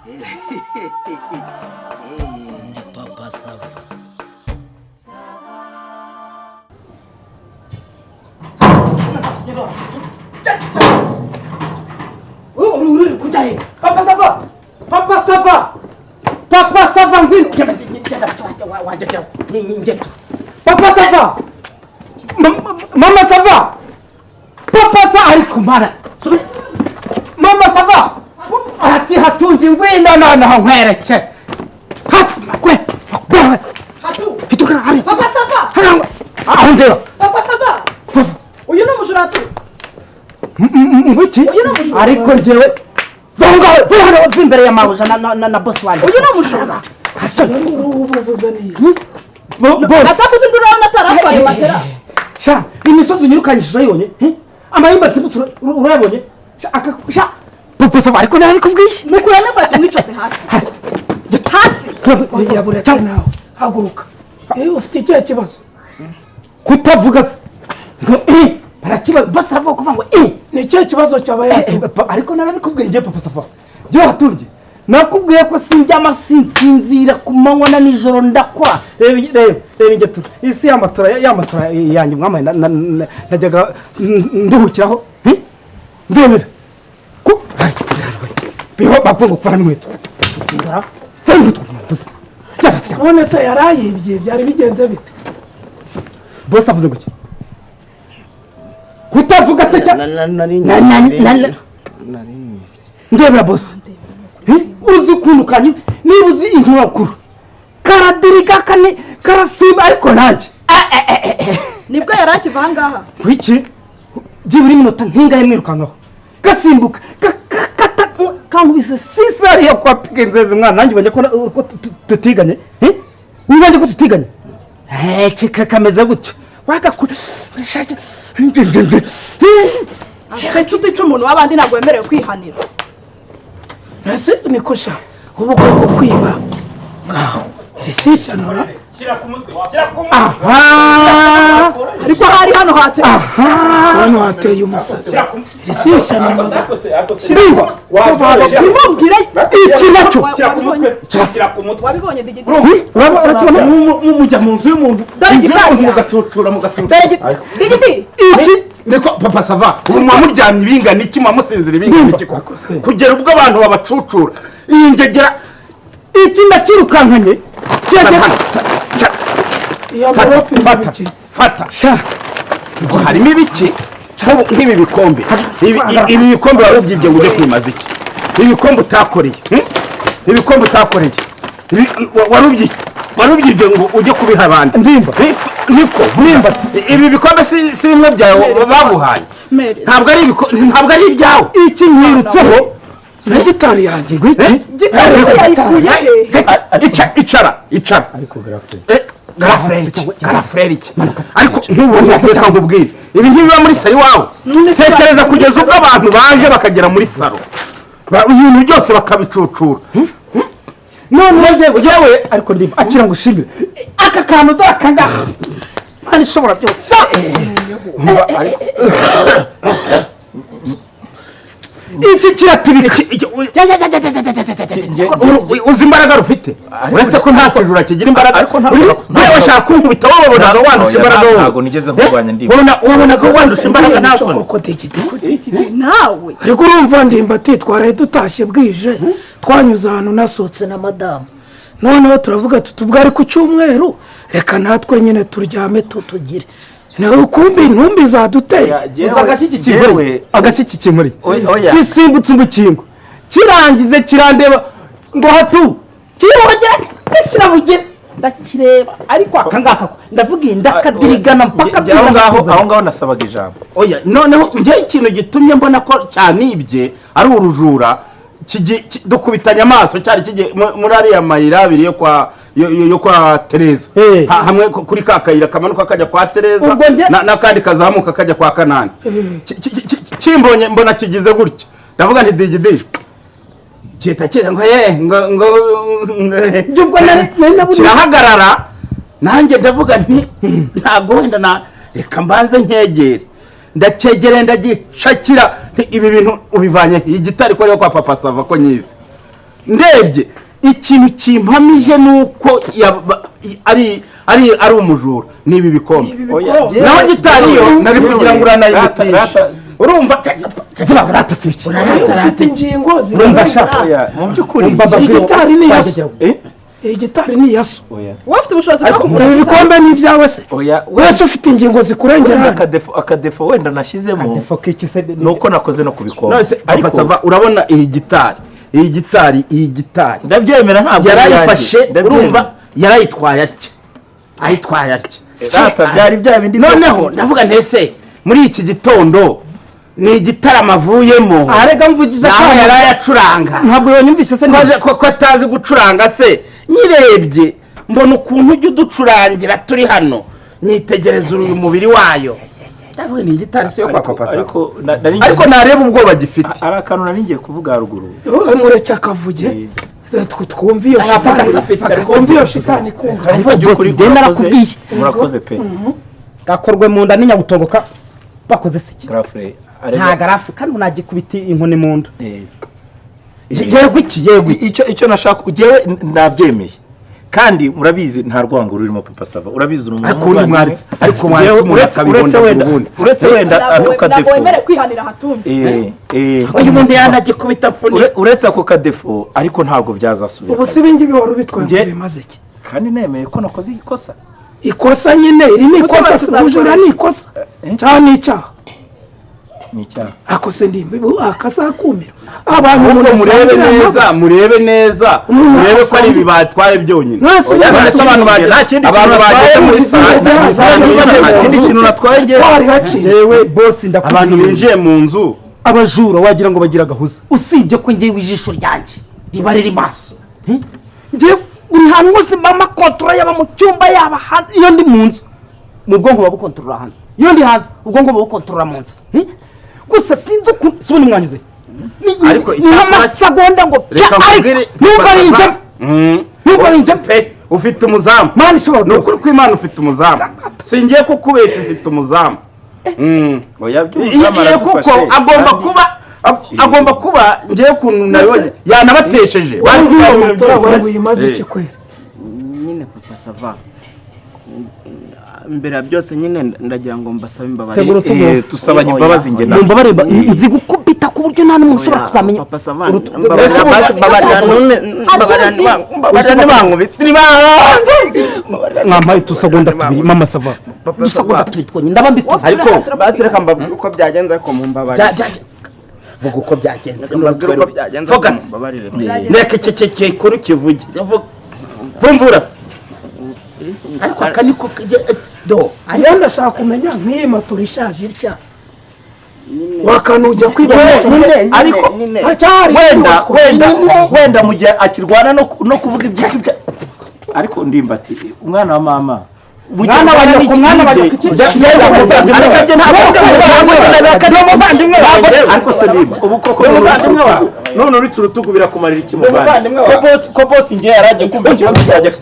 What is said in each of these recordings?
Ni Papa Sava. Uri kujya he? Papa Sava, Papa Sava, Papa Sava, ngwino. Genda, genda, wanjye, genda. Papa Sava, Mama Sava, Papa Sava, ariko mara Mama Sava ati hatungi, ngwino noneho nkwereke hasi kwe kwe. Hatu. Hitukana hari. Papa Sava. Aho ndeba. Papa Sava. Vuva. Uyu ni umujura tu. Ngwiki? Uyu ni umujura. Ariko njyewe va aho ngaho, va hano, va imbere ya mabuja na boss wanjye. Uyu ni umujura. Hasoni. Ubu uvuze ni Boss. Atavuze induru, urabona ataratwaye matera. Sha, imisozi unyirukanyishije urayibonye? Amahimba nsimbutse urayabonye? Sha, aka sha Papa Sava, ariko narabikubwiye. Mukuramo inkweto, mwicaze hasi. Hasi. Hasi. Oya, buretse nawe, haguruka. Ufite ikihe kibazo? Kutavuga se ngo barakibaza, boss aravuga kuvuga ngo Ni ikihe kibazo cyabaye? Ariko narabikubwiye ngiye, Papa Sava, njyewe hatunge nakubwiye ko sindyama, sinsinzira ku manywa na nijoro, ndakora. Reba, reba, reba ingeto isi y'amatora, y'amatora yanjye mwamaye najyaga nduhukiraho. Ndebera ko Ay, biho bavuga ngo kuvanamo inkweto. Ndara vana inkweto boss. Yafase. None se yarayibye, byari bigenze bite? Boss avuze ngo iki? Kutavuga se cya ndebera boss. Uzi ukuntu kanyi, niba uzi inkurakuru karadiriga kane karasimba, ariko nanjye Nibwo yari akiva aha ngaha. Ngwiki? Byibura iminota nk'ingahe mwirukankaho, gasimbuka kata kankubise sisi hariya kwa Piga Inzezi. Mwana, nanjye ubonye ko tutiganye? Wibonye ko tutiganye? Kika kameze gutyo wagakura. Ndetse utica umuntu w'abandi, ntabwo wemerewe kwihanira. Ese niko sha, ubu koko kwiba ngaho iri si ishyano? Aha. Ariko hari hano hateye. Hano hateye umusazi, iri si ishyano mugabo. Ndumva. Ntimubwire. Iki nacyo. Wabibonye, digidi? Urakibona? Mujya mu nzu y'umuntu, Dore inzu y'umuntu, gitari. Mugacucura, mugacucura. Dore digidi. Iki. Niko Papa Sava, ubu muba muryamye ibingana iki, muba musinzira ibingana iki koko, kugera ubwo abantu babacucura iyi ngegera? Iki ndakirukankanye kiragera. Iyo mverope irimo Fata. ibiki? Fata. Sha. Harimo ibiki? Nk'ibi bikombe, ibi bikombe warabyibye ngo ujye kwimaza iki? Ibikombe utakoreye, Ibikombe utakoreye. Warubyibye ngo ujye kubiha abandi? Ndimba. Niko. Ndimba. Ibi bikombe si bimwe byawe baguhaye? Mere. Ntabwo ari ibyawe. Iki nkirutseho. Na gitari yanjye. Ngwiki? Gitari se yayikuye he? Icara, icara. Ariko garafure. Garafureri iki? Garafureri iki? Ariko nk'ubu reka nkubwire, ibi ntibiba muri salo iwawe. Tekereza kugeza ubwo abantu baje bakagera muri salo, ibintu byose bakabicucura. None njyewe, njyewe ariko ndimba, akira ngo ushimire aka kantu. Dore aka ngaka, Mana ishobora byose. Ariko Iki kiratibika. Uzi imbaraga rufite? Uretse ko nta kijura kigira imbaraga. Ariko Buriya bashaka kunkubita, wowe wabonaga wandusha Oya, imbaraga wowe. ntabwo nigeze nkurwanya, Ndimba. Wabonaga wandusha imbaraga, nta soni. Koko digidi. Nawe. Ariko urumva ndimba, twaraye dutashye bwije, twanyuze ahantu nasohotse na madamu, noneho turavuga tuti ubwo ari ku cyumweru, reka natwe nyine turyame tutugire nawe, kumbi intumbi zaduteye. Uzi agashyiki kinkoreye? Agashyiki kinkoreye? Oya. Gisimbutse umukingo, kirangize kirandeba ngo hatu, kirongera gishyira bugere, ndakireba. Ariko aka ngaka ko ndavuga iyi ndakadirigana mpaka. Njye aho ngaho, aho ngaho nasabaga ijambo. Oya, noneho njyewe ikintu gitumye mbona ko cyanibye ari urujura, dukubitanye amaso, cyari kigiye muri ariya mayira abiri yo kwa Tereza. Hamwe kuri ka kayira kamanuka kajya kwa Tereza Ubwo n'akandi kazamuka kajya kwa Kanani. Kimbonye mbona kigize gutya, ndavuga nti digidi gihita kiza ngo ye ngo Njye ubwo nari naburiye. Kirahagarara, nanjye ndavuga nti ntabwo wenda na reka mbanze nkegere. Ndacyegereye, ndagicakira, nti ibi bintu ubivanye he? Iyi gitari ko ariyo kwa Papa Sava ko nyizi. Ndebye ikintu kimpamije nuko ari ari ari umujura nibi bikombe. Naho gitari yo nari kugira ngo uranayibitisha. Urumva ziba rata sibiki. Ufite ingingo zirumva shaka. Mu byukuri igitari ni yaso. Igitari ni yaso. Wowe ufite ubushobozi bwo kugura ibi bikombe ni ibyawe se? Wese ufite ingingo zikurengera. Akadefo wenda nashyizemo nuko nakoze no kubikombe. Ariko sava urabona iyi gitari. Iyi gitari, iyi gitari. Ndabyemera ntabwo yarayifashe, urumva yarayitwaye atya. Ayitwaye atya. Rata byari bya bindi. Noneho ndavuga ntese muri iki gitondo ni igitaramo avuyemo. Arega mvugiza ko yarayacuranga. Ntabwo yonyumvise se ko atazi gucuranga se. Nyirebye mbona ukuntu ujya uducurangira turi hano. Nyitegereza uyu mubiri wayo. Ndavuga ni igitari se yo kwa papa. Ariko nareba ubwoba gifite. Ari akantu nari ngiye kuvuga haruguru. Mureke akavuge. Twumve iyo twumve iyo shitani kumva. Ariko boss de narakubwiye. Murakoze pe. Gakorwe mu nda n'inyabutongoka bakoze se iki? Grafre. Nta garafu kandi unagikubita inkoni mu nda. Yego iki yego icyo nashaka ugewe nabyemeye. Kandi murabizi nta rwango rurimo papa sava urabizi uri umuntu ariko mwari uretse wenda uretse wenda ako kadefo wemere kwihanira hatumbi uyu muntu yanagikubita funi uretse ako kadefo ariko ntabwo byazasubira. Ubu si ibingibi wari ubitwaye bimaze iki? Kandi nemeye ko nakoze ikosa. Ikosa nyine iri ni ikosa, ubujura ni ikosa cyangwa ni icyaha? Ni icyaha. Akose ndimbi akasakumira abantu umuntu murebe neza, murebe neza, murebe ko ari bibatwaye byonyine. Abantu bageze muri sale nta kindi kintu natwaye ngewe. Jewe boss ndakubwiye abantu binjiye mu nzu abajura wagira ngo bagira gahuza. Usibye ko ngewe ijisho ryanjye riba riri maso. Ngewe buri hantu hose mama kontora yaba mu cyumba yaba hanze iyo ndi mu nzu mu bwonko babukontorora hanze. Iyo ndi hanze ubwonko babukontorora mu nzu. Gusa sinzi ukuntu subona mwanyuze. Ariko ni amasegonda ngo ariko numva binjemo. Numva binjemo pe ufite umuzamu. Mani ishobora byose. Nukuri ko Imana ufite umuzamu. Singiye kukubesha ufite umuzamu. Oya by'umuzamu aradufashe. Kuko agomba kuba ngiye kuntu nabonye yanabatesheje. Wari iki kwera? Nyine papa sava. Mbere ya byose nyine ndagira ngo mbasabe imbabazi. Tusabanye imbabazi nge nawe. Mumbabarire nzi gukubita ku buryo nta n'umuntu ushobora kuzamenya. Papa sava mbabarira ntibankubite. Mwampaye utusegonda tubiri mama sava. Udusegonda tubiri twonyine ndaba mbikoze. Ariko basi reka mbabwire uko byagenze ariko mumbabarire. Vuga uko byagenze. Focus. Reka iki kuri kivuge. Vumvura. Ariko aka niko do njye ndashaka kumenya nk'iyi matora ishaje itya wakanujya kwiba ariko wenda mu gihe akirwana no kuvuga iby'ibyo ariko ndimbati umwana wa mama mwana wa nyoko mwana wa nyoko iki ariko se ndimba ubu koko umuvandimwe wawe none uretse urutugu birakumarira iki muvandimwe ko boss ngiye yaragiye kumva ikibazo cyanjye.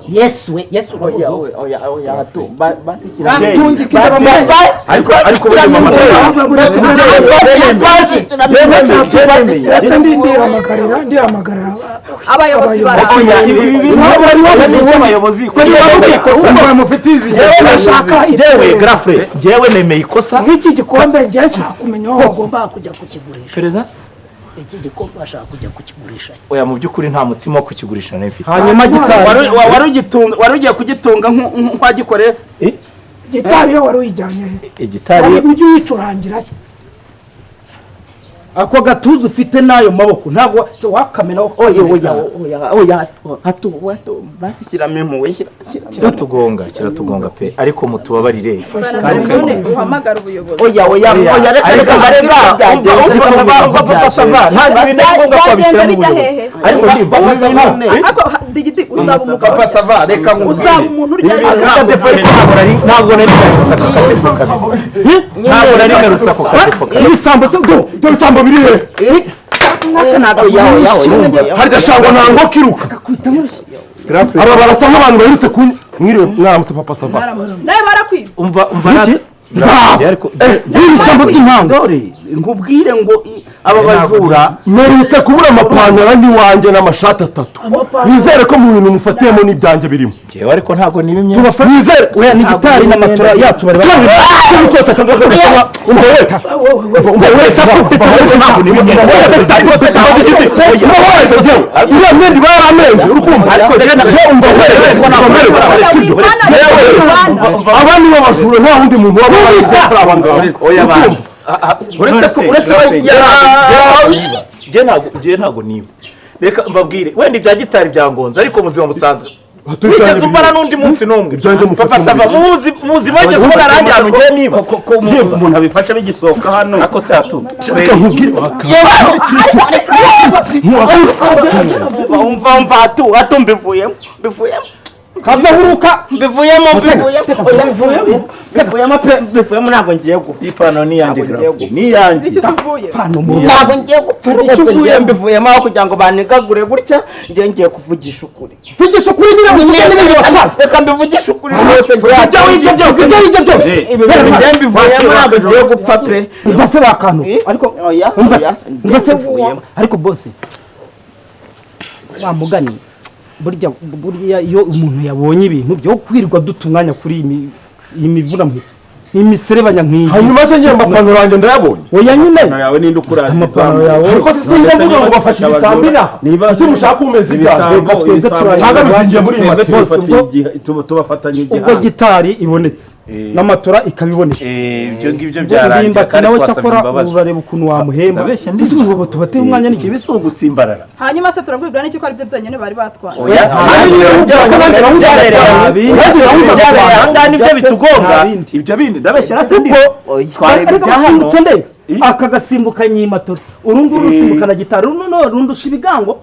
Yesu we Yesu oya oya oya hato basishyira ariko ariko ndihamagarira abayobozi jewe nemeye ikosa nk'iki gikombe njye nshaka kumenya aho bagomba kujya kukigurisha. Pereza iki gikombe bashaka kujya kukigurisha. Oya mu by'ukuri nta mutima wo kukigurisha nari mfite. Hanyuma gitari wari ugiye kugitunga nk'uwagikoreye se? Gitari yo wari uyijyanye he? Igitari ujye uyicurangira se? Ako gatuza ufite nayo maboko ntabwo wakamena. Oya oya oya oya hato hato basishyiramo impuhwe kiratugonga pe ariko mutubabarire kandi uhamagara ubuyobozi. Oya oya oya reka reka papa sava nta bintu ngombwa kwabishyira mu buyobozi ariko ndimba ariko digidi usaba umugabo papa sava reka usaba umuntu urya ntabwo nari ngarutse ako kadefo kabisa ntabwo nari ngarutse ako kadefo kabisa ibisambo se do dore ibisambo biri he harya shangwa ntango kiruka aba barasa nk'abantu baherutse ku mwiriwe mwaramutse papa sava nawe barakwibye umva umva n'ibisambo by'impanga Nkubwire ngo aba bajura mperutse kubura amapantaro andi wanjye n'amashati atatu. Nizere ko mu bintu mufatiyemo n'ibyanjye birimo. Njyewe ariko ntabwo niba imyenda. Nizere oya ni gitari na matora yacu bari bari kose iriya myenda iba yaramenze urukumva aba nibo bajura nta wundi muntu waba wari aba ngaba. Uretse njye ntabwo niba reka mbabwire wenda ibya gitari byangonze ariko muzima musanzwe wigeze umbara n'undi munsi n'umwe papa sava muzima wigeze ubona arandi hantu ngiye niba ko umuntu abifasha bigisohoka hano ako se hatu reka nkubwire umva hatu mbivuyemo kava huruka mbivuyemo pe mbivuyemo ntabwo ngiye gupfa. Ipantaro ni iyanjye grafe ni iyanjye ntabwo ngiye gupfa rwose ngiye mbivuyemo aho kugira ngo banigagure gutya ngiye ngiye kuvugisha ukuri. Vugisha ukuri nyine usigaye n'ibindi batwaye. Reka mbivugishe ukuri rwose ibyo wibye byose ibyo wibye byose ibi bintu ngiye mbivuyemo ntabwo ngiye gupfa pe. Umva se wakantu ariko umva se ariko bose wa mugani burya iyo umuntu yabonye ibintu byo kwirwa duta umwanya kuri iyi mivuna imiserebanya nk'iyi. Hanyuma se ngiye amapantaro yanjye ndayabonye. Oya nyine yawe ninde ukuraza amapantaro yawe ariko se sinjya mvuga ngo bafashe ibisambi inaha icyo mushaka umeze ibyanjye reka twebwe cyangwa bizingiye muri iyi matera tubafatanye ubwo gitari ibonetse n'amatora ikaba ibonetse ibyo ngibyo byarangiye kandi nawe twasabye cyakora imbabazi. urareba ukuntu wamuhemba Ndabeshya ndi ese ubu tubateye umwanya n'iki Ibi si ugutsimbarara. Hanyuma se turabwirwa n'iki ko ari byo byonyine bari batwaye? Oya byabereye ahangaha nibyo bitugonga ibyo bindi ndabeshya natwe twareba ariko ibya hano basimbutse nde aka gasimbuka nyimatora uru nguru rusimbukana gitari runo none rundusha ibigango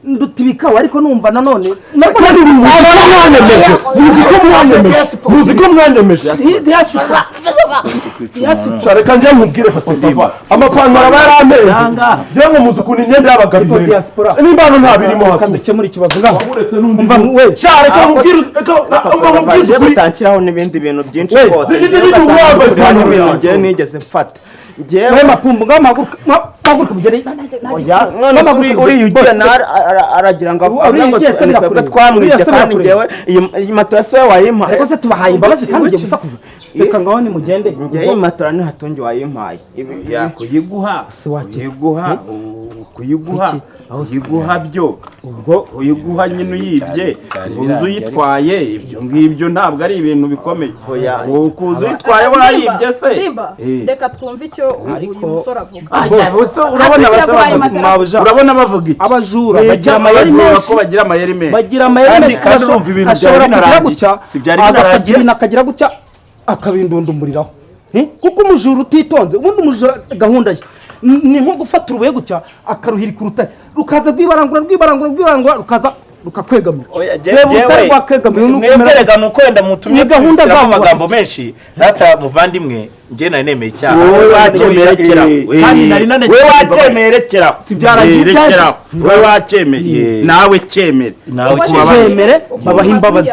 nduta ibikawa ariko numva nanone kandi muzi ko mwanyemeje reka njye nkubwire papa sava amapantaro aba yaramenze ngira ngo muzi ukuntu imyenda y'abagabo ihera nimba hano nta birimo reka hatu dukemure ikibazo ngaho uretse n'undi umva we reka nkubwire reka nkubwire ukuri mutanshyiraho n'ibindi bintu byinshi We, rwose zigiti bijya wambaye ipantaro ibintu yanjye. ngewe nigeze mfata ngewe we mapumbu ngaho mpaguruka mugere oya none se uriya ugiye nawe aragira ngo Uriya avuge ngo ugiye se ni twebwe birakureba. twamwibye Uriya se kandi birakureba. ngewe iyi matora si wowe wayimpaye. ariko se tubahaye imbabazi kandi ugiye gusakuza reka ngaho nimugende Ngewe iyi matora ni hatungi wayimpaye kuyiguha kuyiguha kuyiguha byo ubwo kuyiguha nyine uyibye uzi uyitwaye ibyo ngibyo ntabwo ari ibintu bikomeye ukuza uyitwaye warayibye se Ndimba reka twumve icyo uyu musore avuga. Urabona bavuga iki abajura bagira amayeri menshi ko bagira amayeri menshi bagira amayeri menshi kandi urumva ibintu ashobora byari kugira binarangiye. gutya Si byari agafata binarangiye ibintu akagira gutya akabindundumuriraho kuko umujura utitonze ubundi umujura gahunda ye ni nko gufata urubuye gutya akaruhirika urutare rukaza rwibarangura rwibarangura rwibarangura rukaza rukakwegamira reba urutare rwakegamiwe mwebwe rega ni uko wenda mutumye Ni gahunda tubishyiramo zabo amagambo bafite. menshi data muvandimwe njye nari nemeye icyaha wowe wacyemeye rekeraho kandi nari nanagize wowe imbabazi. wacyemeye rekeraho Si byarangiye ibyanjye. rekeraho wowe wacyemeye nawe cyemere Nawe cyemere babaha imbabazi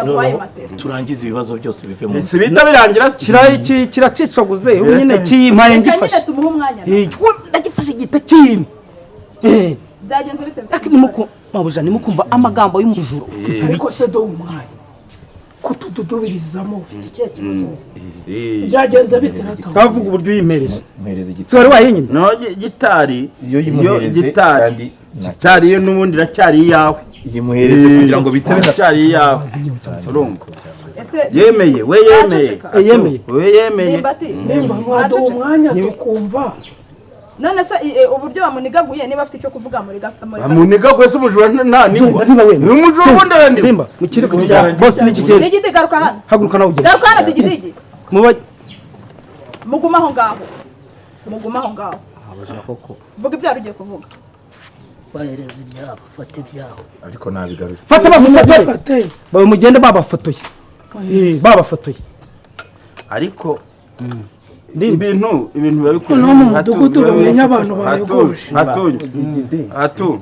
turangize ibibazo byose bive mu si bihita birangira se kiracicaguze ubu nyine kiyimpaye Reka nyine ngifashe tumuhe umwanya. Ndagifashe gihita kiyimpa Byagenze bite? Ariko nimuku mabuja nimukumva amagambo y'umujura ariko se do umwanya kutududubirizamo ufite ikihe kibazo byagenze bite rata kavuga uburyo uyimpereje muhereza igiti si wari wayinyine no gitari Iyo iyo yimuhereze gitari kandi nta gitari yo n'ubundi iracyari iyawe yimuhereze kugira ngo bite iracyari iyawe urumva Ese yemeye we yemeye Aceceka. Yemeye. we yemeye Ndimba ati nimba mwaduha umwanya tukumva none se uburyo bamunigaguye niba afite icyo kuvuga muriga bamuniga gwese umujura nta niba niba wemeye. uyu mujura ubundi araniwe Ndimba mukire bose n'ikigenda Digidi garuka hano. haguruka nawe ugende Garuka hano digidigi. muba Mugume aho ngaho. Mugume aho ngaho. Vuga ibyo wari ugiye kuvuga. Bahereza ibyabo fata ibyabo ariko nabigaruye fata bagufotoye fate bawe mugende babafotoye babafotoye ariko ibintu biba bikora Noneho mu mudugudu bamenya abantu bayogoje. hatunge hatu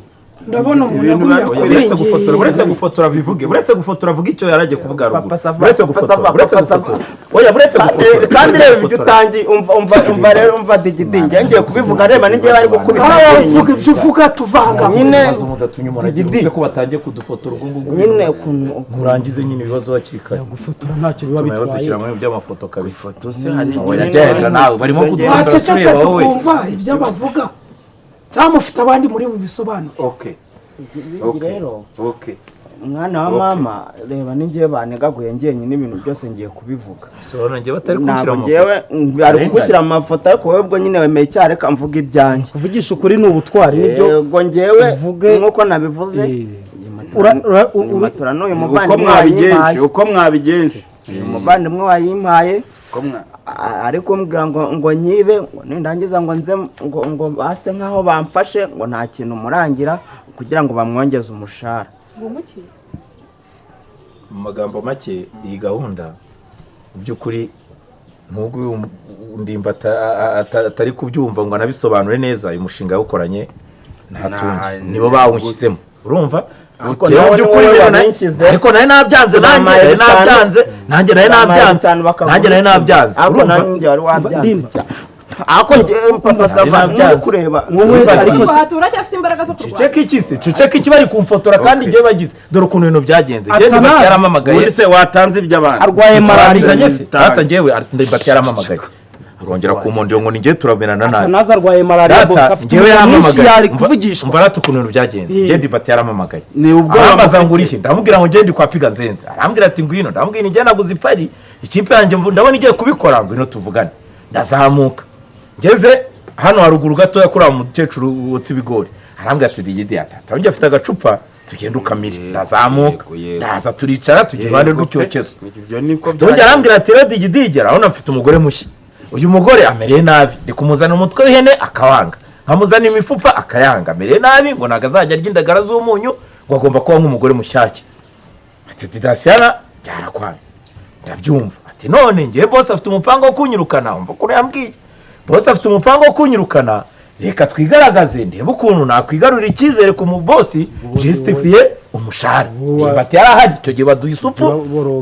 Ndabona umuntu agumya kurenga. Uretse gufotora bivuge, uretse gufotora avuga icyo yaragiye kuvuga ruguru. Uretse gufotora, uretse gufotora. Oya, uretse gufotora. Kandi reba ibyo utangiye, umva umva umva rero, umva digidi, ngiye ngiye kubivuga, reba ninjye bari gukubita. Uvuga ibyo uvuga tuvanga. Nyine digidi ko batangiye kudufotora ubwo ngubwo. Nyine ukuntu murangize nyine ibibazo hakiri kare. Gufotora ntacyo biba bitwaye. Dushyira muri by'amafoto kabisa. Ifoto se hari Oya, genda nawe barimo kudufotora tureba wowe. Tukumva ibyo bavuga. Cyangwa mufite abandi muri bubisobanure. Okay. Okay. Okay. Mwana wa mama, reba ningiye banegaguye ngiye n'ibintu byose ngiye kubivuga. Sobanura ngiye batari kunshyira mu mafoto. Ari kugushyira mu mafoto ariko wowe ubwo nyine wemeye icyaha, reka mvuga ibyanjye. Kuvugisha ukuri ni ubutwari nibyo. Yego ngewe nkuko nabivuze. Matora n'uyu muvandimwe wayimpaye. Uko mwabigenje. Uyu muvandimwe wayimpaye. Ariko mbwira ngo nyibe, ngo nindangiza ngo nze ngo base nkaho bamfashe, ngo nta kintu murangira kugira ngo bamwongeze umushahara. Mu magambo make iyi gahunda mu by'ukuri nubwo Ndimba atari kubyumva ngo anabisobanure neza, uyu mushinga yawukoranye ntatunge nibo bawushyizemo, urumva? Ariko nawe nabyanze, nanjye nabyanze, nanjye nawe nabyanze, nanjye nawe nabyanze, urumva? Ako papa sava muri kureba afite imbaraga zo kurwana. Ceceka iki se? Ceceka iki bari kumfotora kandi ngiye bagize. Dore ukuntu ibintu byagenze. Ngiye Ndimbati yaramamagaye. Ubundi se watanze iby'abandi. Arwaye malariya se? Data ngewe Ndimbati yaramamagaye. Arongera kumpondera ngo ningiye turamerana nabi. Atanaza arwaye malariya boss afite ngewe yaramamagaye. Kuvugishwa. Umva rata ukuntu ibintu byagenze. Ngiye Ndimbati yaramamagaye. Ni ubwo arambaza ngo urihe? Ndamubwira ngo ngiye ndi kwa Piga Nzenze. Arambwira ati ngwino. Ndamubwira ngiye naguze ipari. Ikipe yanjye ndabona igiye kubikora, ngwino tuvugane. Ndazamuka. Ngeze hano haruguru gatoya kuri mukecuru wotsa ibigori, arambwira ati digidi atata njye afite agacupa tugenda ukamire. Ndazamuka ndaza turicara tujya iruhande rw'icyokezo. Tujya arambwira ati rero digidi urabona mfite umugore mushya, uyu mugore amereye nabi, ndi kumuzana umutwe w'ihene akawanga, nkamuzana imifupa akayanga, amereye nabi ngo ntago azajya arya indagara z'umunyu, ngo agomba kuba nk'umugore mushyashya. Ati didasiyana byarakwanga. Ndabyumva. Ati none ngiye boss afite umupango wo kunyirukana, umva ukuntu yambwiye. Boss afite umupango wo kunyirukana, reka twigaragaze ndebe ukuntu nakwigarurira icyizere ku mubosi justifiye umushahara. Ndimbati yarahari icyo gihe baduha isupu,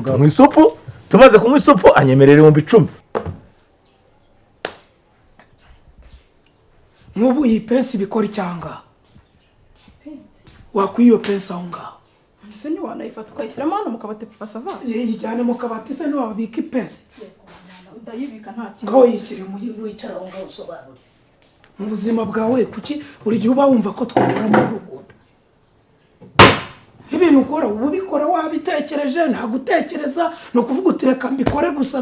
tunywa isupu, tumaze kunywa isupu anyemerera 10,000. Nk'ubu iyi pensi bikora icyanga. Wakwiye iyo pensi aho ngaho. Ese ni wanayifata ukayishyiramo hano mu kabati papa sava? Yijyane mu kabati se niwabika ipensi. Ndayibika nta kintu. Ngaho yishyire wicara aho ngaho usobanure. Mu buzima bwawe kuki buri gihe uba wumva ko twahora mu rukundo? Ibintu ukora uba ubikora wabitekereje, nta gutekereza, ni ukuvuga uti reka mbikore gusa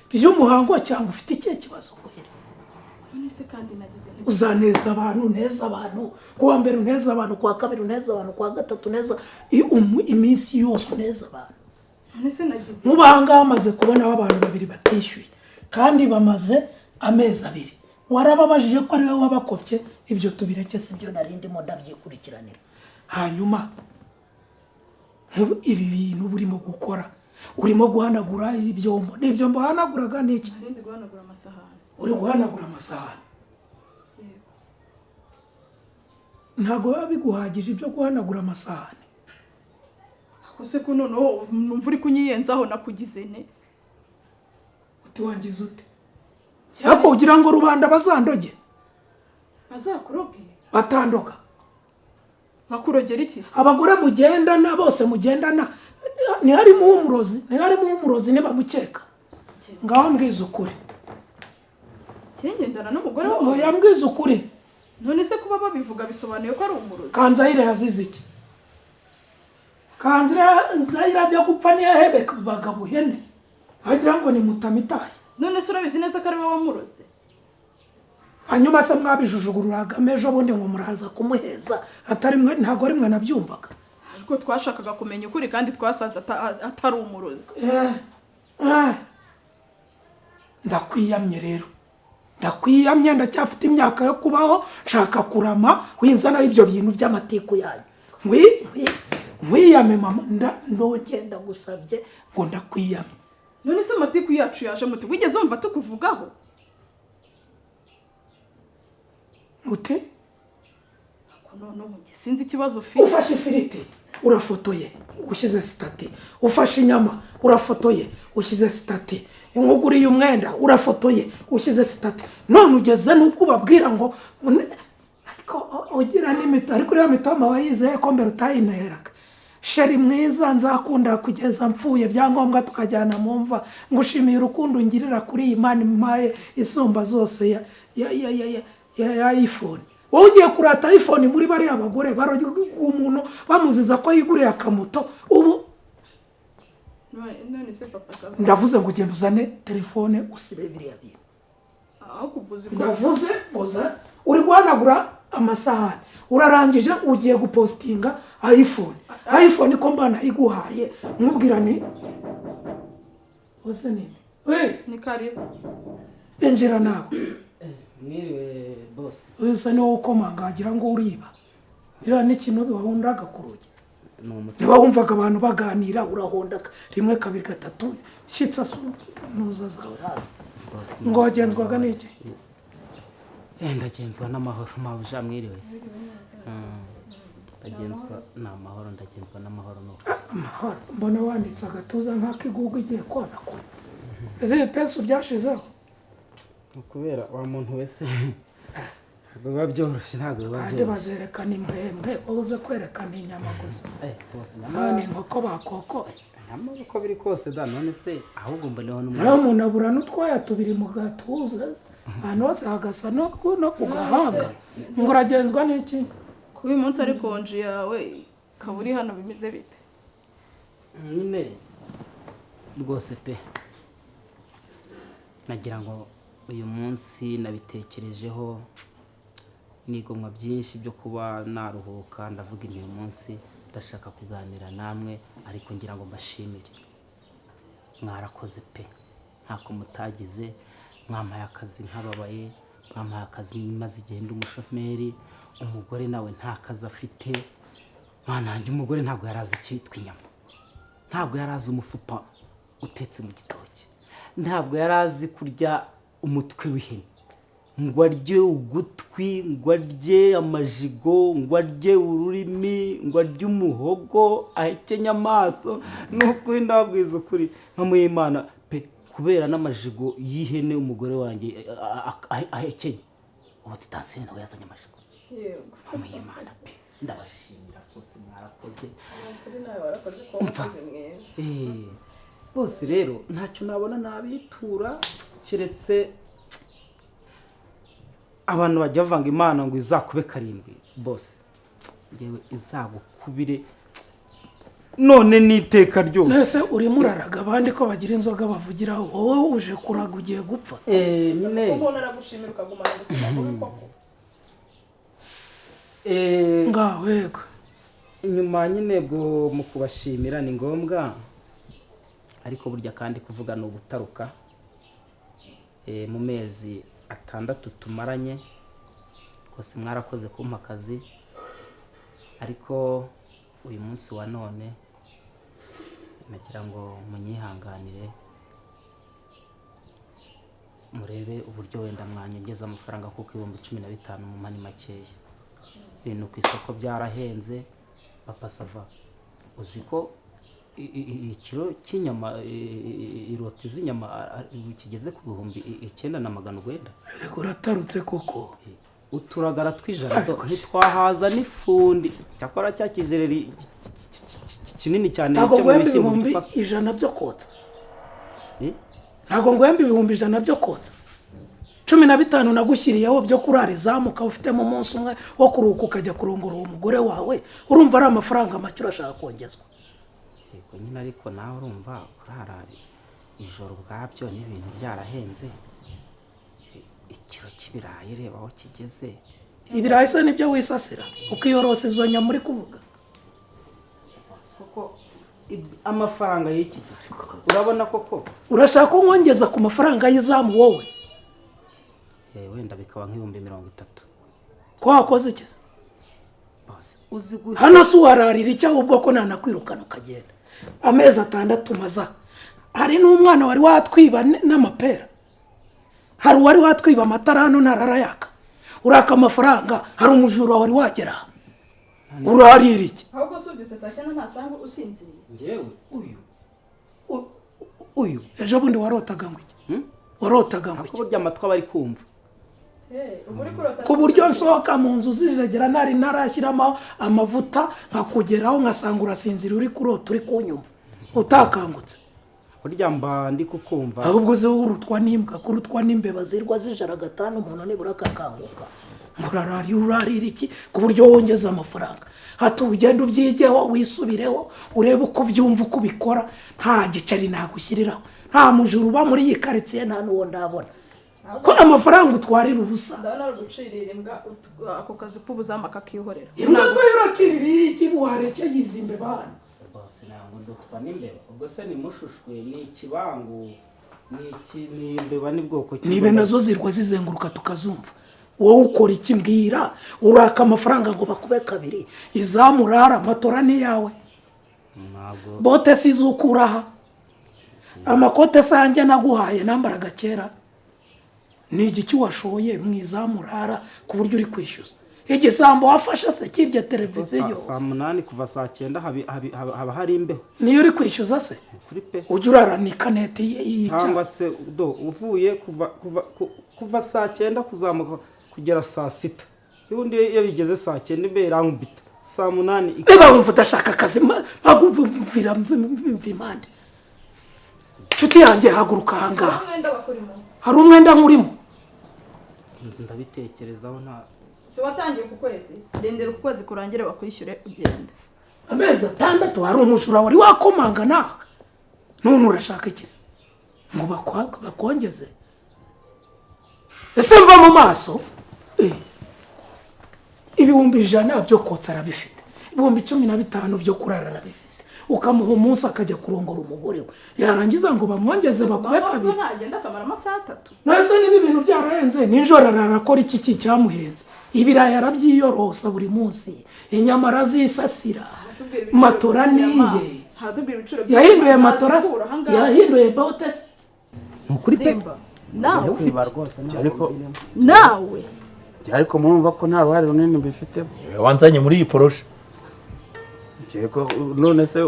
by'umuhango, cyangwa ufite ikihe kibazo kwera? Uzaneza abantu, uneza abantu, kuwa mbere uneza abantu, kuwa kabiri uneza abantu, kuwa gatatu uneza, iminsi yose uneza abantu. Nk'ubu aha ngaha hamaze kubonaho abantu babiri batishyuye kandi bamaze amezi 2. Warababajije ko ari wowe wabakopye, ibyo tubireke si byo nari ndimo ndabyikurikiranira. Hanyuma ibi bintu burimo gukora, urimo guhanagura ibyombo, n'ibyo mbahanaguraga ni iki? Uri guhanagura amasahani. Ntabwo biba biguhagije ibyo guhanagura amasahani. Ese ko noneho numva uri kunyiyenzaho nakugize nte? Uti wangize ute? Ariko ugira ngo rubanda bazandoge? Bazakuroge? Batandoga. Bakurogera iki se? Abagore mugendana bose mugendana, ntiharimo umurozi, ntiharimo umurozi nibamukeka. Ngaho mbwiza ukuri. Ngendana n'umugore wawe? Oya, mbwiza ukuri. None se kuba babivuga bisobanuye ko ari umurozi? Kanzayire yazize iki? Kanzayire ajya gupfa ntiyahebeka bagabo ihene, agira ngo ni mutamitashye. None se urabizi neza ko ari wowe wamuroze? Hanyuma se mwabijujugururaga ejo bundi ngo muraza kumuheza, atari mwe, ntago ari mwe nabyumvaga. Ariko twashakaga kumenya ukuri kandi twasanze atari umurozi. Ndakwiyamye rero. Ndakwiyamye, ndacyafite imyaka yo kubaho, nshaka kurama, winzana ibyo bintu by'amatiku yanyu. Nkwiyame mama, ndongenda gusabye ngo ndakwiyame. None se amatiku yacu yaje mute? Wigeze wumva tukuvugaho? Ute? None sinzi ikibazo ufite. Ufashe ifiriti urafotoye ushyize status, ufashe inyama urafotoye ushyize status, nkuguriye umwenda urafotoye ushyize status, none ugeze n'ubwo ubabwira ngo ariko ugira n'imito, ariko uriya mitoma wayizeye ko mbere utayineraga. Chéri mwiza nzakunda kugeza mpfuye, byangombwa tukajyana mu mva, ngushimiye urukundo ungirira kuri iyi mani mpaye isumba zose ya iPhone. Wowe ugiye kurata iPhone muri bariya bagore barya umuntu bamuziza ko yiguriye akamoto ubu. None se Papa Sava, Ndavuze ngo ugenda uzane telefone usibe biriya bintu. Aho kuguza. Ndavuze uza uri guhanagura amasahani, urarangije ugiye gupostinga iPhone. iPhone ko mbana iguhaye nkubwira ni uze nini we? Ni karibu. Injira nawe. Mwiriwe bose. Uyu ni wowe ukomanga wagira ngo uriba, iriya ni ikintu wahundaga ku rugi. Ni umuti. Niba wumvaga abantu baganira urahondaga rimwe, kabiri, gatatu, shyitsa nuza zawe hasi. Bose. Ngo wagenzwaga n'iki? Ndagenzwa n'amahoro, mabuja, mwiriwe. Ndagenzwa ni amahoro, ndagenzwa n'amahoro nuko. Amahoro? Mbona wanditse agatuza nk'akigugu igiye kona kure, izi pesu byashizeho. Kubera wa muntu wese ntabwo biba byoroshye, ntabwo biba Kandi byoroshye. bazerekana imbwembwe, wowe uze kwerekana inyama gusa. Bose. Nta Nyamara inkoko bakokoye. Nyamara uko biri kose da, none se ahubwo mboneho Nawe n'umwanya. umuntu abura n'utwoya tubiri mu gatuza, ahantu hose hagasa no ku gahanga, ngo uragenzwa n'iki? Kuba uyu munsi ari konji yawe ukaba uri hano bimeze bite? Nyine rwose pe, nagira ngo uyu munsi nabitekerejeho nigomwa byinshi byo kuba naruhuka, ndavuga inti uyu munsi ndashaka kuganira namwe, ariko ngira ngo mbashimire, mwarakoze pe, ntako mutagize, mwampaye akazi nkababaye, mwampaye akazi maze igihe ndi umushomeri, umugore nawe nta kazi afite. Mwana wanjye, umugore ntabwo yari azi icyitwa inyama, ntabwo yari azi umufupa utetse mu gitoki, ntabwo yari azi kurya umutwe w'ihene, ngo arye ugutwi, ngo arye amajigo, ngo arye ururimi, ngo arye umuhogo, ahekenye amaso. Ni ukuri ndababwiza ukuri nka pe, kubera n'amajigo y'ihene umugore wanjye ahekenye, ubu titansene nawe yazanye amajigo. Nka pe, ndabashimira rwose, mwarakoze. Kuri nawe warakoze kuba umukozi mwiza. Bose rero ntacyo nabona nabitura keretse abantu bajya bavanga Imana ngo izakube karindwi, bose ngewe izagukubire none n'iteka ryose. Nese urimo uraraga abandi ko bagira inzoga bavugiraho, wowe uje kuraga ugiye gupfa? Nyine. Umuntu aragushimira ukagumana umutima mubi koko? Ngaho yego. Inyuma nyine bwo mu kubashimira ni ngombwa, ariko burya kandi kuvuga ni ugutaruka. Mu mezi 6 tumaranye rwose mwarakoze kumpa akazi, ariko uyu munsi wa none nagira ngo munyihanganire murebe uburyo wenda mwanyongeza amafaranga, kuko 15,000 mu mani makeya, ibintu ku isoko byarahenze. Papa Sava, uzi ko ikiro cy'inyama, iroti z'inyama kigeze ku 9,900? Erega uratarutse koko. Uturagara tw'ijana ntitwahaza n'ifundi, cyakora cya kijereri kinini cyane Ntabwo cyo mu nguhemba bishyimbo ibihumbi gipfa- ijana byo kotsa. Eh? Ntabwo nguhemba 100,000 byo kotsa, 15 nagushyiriyeho byo kurara izamu, ukaba ufitemo umunsi umwe wo kuruhuka ukajya kurongora uwo mugore wawe. Urumva ari amafaranga make urashaka kongezwa? Yego nyine, ariko nawe urumva kurara ijoro ubwabyo n'ibintu byarahenze. Ikiro cy'ibirayi reba aho kigeze. Ibirayi se nibyo wisasira ukiyorosa izo nyama uri kuvuga? Koko amafaranga y'iki gihe urabona koko. Urashaka ko nkongeza ku mafaranga y'izamu wowe? Wenda bikaba nk'30,000. Ko wakoze iki se? Bose uzi guhe. Hano si uwararira icyo, ahubwo ko nanakwirukana ukagenda. Amezi 6 maza, hari n'umwana wari watwiba n'amapera, hari uwari watwiba amatara hano ntararayaka, uraka amafaranga, hari umujura wari wagera aha. Urarira iki? Ahubwo usubyutse saa 9 ntasanga usinziriye. Njyewe uyu ejo bundi warotaga ngo iki? Warotaga ngo iki? Burya amatwi aba ari kumva. Ku buryo nsohoka mu nzu zijegera nari ntarashyiramo amavuta nkakugeraho nkasanga urasinzira uri kurota uri kunyumva utakangutse. Burya mba ndi kukumva. Ahubwo uzi urutwa n'imbwa kurutwa n'imbeba zirwa zijara gatanu umuntu nibura akakanguka. Urarari urarira iki ku buryo wongeza amafaranga? Hati ugenda ubyigeho wisubireho urebe uko ubyumva uko ubikora. Nta giceri nagushyiriraho, nta mujuru uba muri iyi karitsiye, nta n'uwo ndabona ko amafaranga utwarira ubusa. Ndabona ari ugucirira imbwa ako kazi k'ubuzamu akakihorera. Imbwa zo uracirira iki warekeye izi mbeba hano? Bose ntabwo ndutwa n'imbeba. Ubwo se ni mushushwe ni ikibangu ni iki ni imbeba ni bwoko ki? Nibe nazo zirwa zizenguruka tukazumva. Wowe ukora iki mbwira? Uraka amafaranga ngo bakube kabiri, izamurara matora ni yawe. Bote sizukuraha amakote sanjye naguhaye nambaraga kera. Ni igiki washoye mwizamurara ku buryo uri kwishyuza? Igisambo wafashe se kibye televiziyo saa 8 kuva saa 9 haba hari imbeho. Niyo uri kwishyuza se? Kuri pe. Ujya urara ni kaneti y'icyaha cyangwa se do uvuye kuva saa 9 kuzamuka kugera saa 6. Ubundi iyo bigeze saa 9 imbeho irankubita. Saa 8 niba wumva udashaka akazi mpaguvira mvimande. Nshuti yanjye haguruka ahangaha. Hari umwenda nkurimo? Ndabitekerezaho nta. Si watangiye ku kwezi, rindira uku kwezi kurangire bakwishyure ugende. Amezi 6 hari umujura wari wakomanga naha. None urashaka ikize ngo bakongeze? Ese mva mu maso? 100,000 byo kotsa arabifite, 15,000 byo kurara arabifite. Ukamuha umunsi akajya kurongora umugore we, yarangiza ngo bamwongeze bakube kabiri. Ntagenda akamara amasaha 3. Nase niba ibintu byarahenze nijoro arakora iki cyamuhenze? Ibirayi arabyiyorosa buri munsi, inyama arazisasira, matora niye. Yahinduye matora, yahinduye bote. Nukuri pe. Nawe nawe ariko murumva ko nta ruhare runini mbifitemo. Wanzanye muri iyi poroshe. Yego none se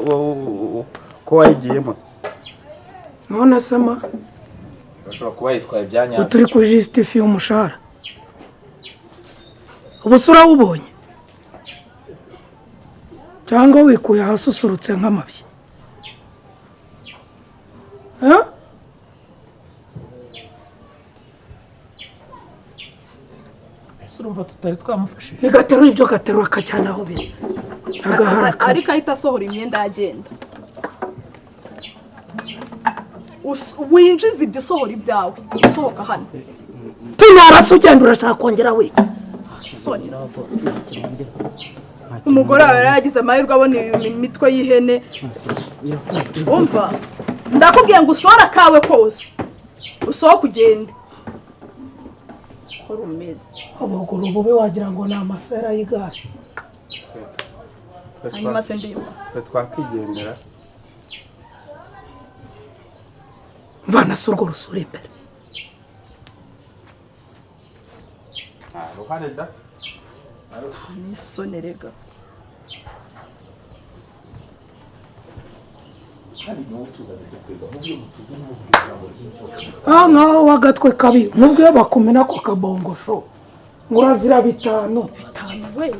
ko wayigiyemo? None se ma bashobora kuba yitwaye ibyanya. Turi ku justify umushahara. Ubusura ubonye cyangwa wikuye hasusurutse nk'amabyi? Ese urumva tutari twamufashije? Nigaterura ibyo gaterura akajyana aho biri. Ariko ahita asohora imyenda agenda. Winjiza ibyo usohora ibyawe usohoka hano. Tunarase ugenda urashaka kongera wiki? Umugore wawe yaragize amahirwe abona imitwe y'ihene. Umva ndakubwiye ngo usohore akawe kose, usohoke ugende. Ubuguru bubi wagira ngo ni amasera y'igare. Hanyuma se ndimba twakwigendera. Mvana se urwo rusura imbere. Ruhare da. Nisoni rega. Nkaho wagatwe kabi nubwo iyo bakumena ko kabongosho ngo urazira 5 we.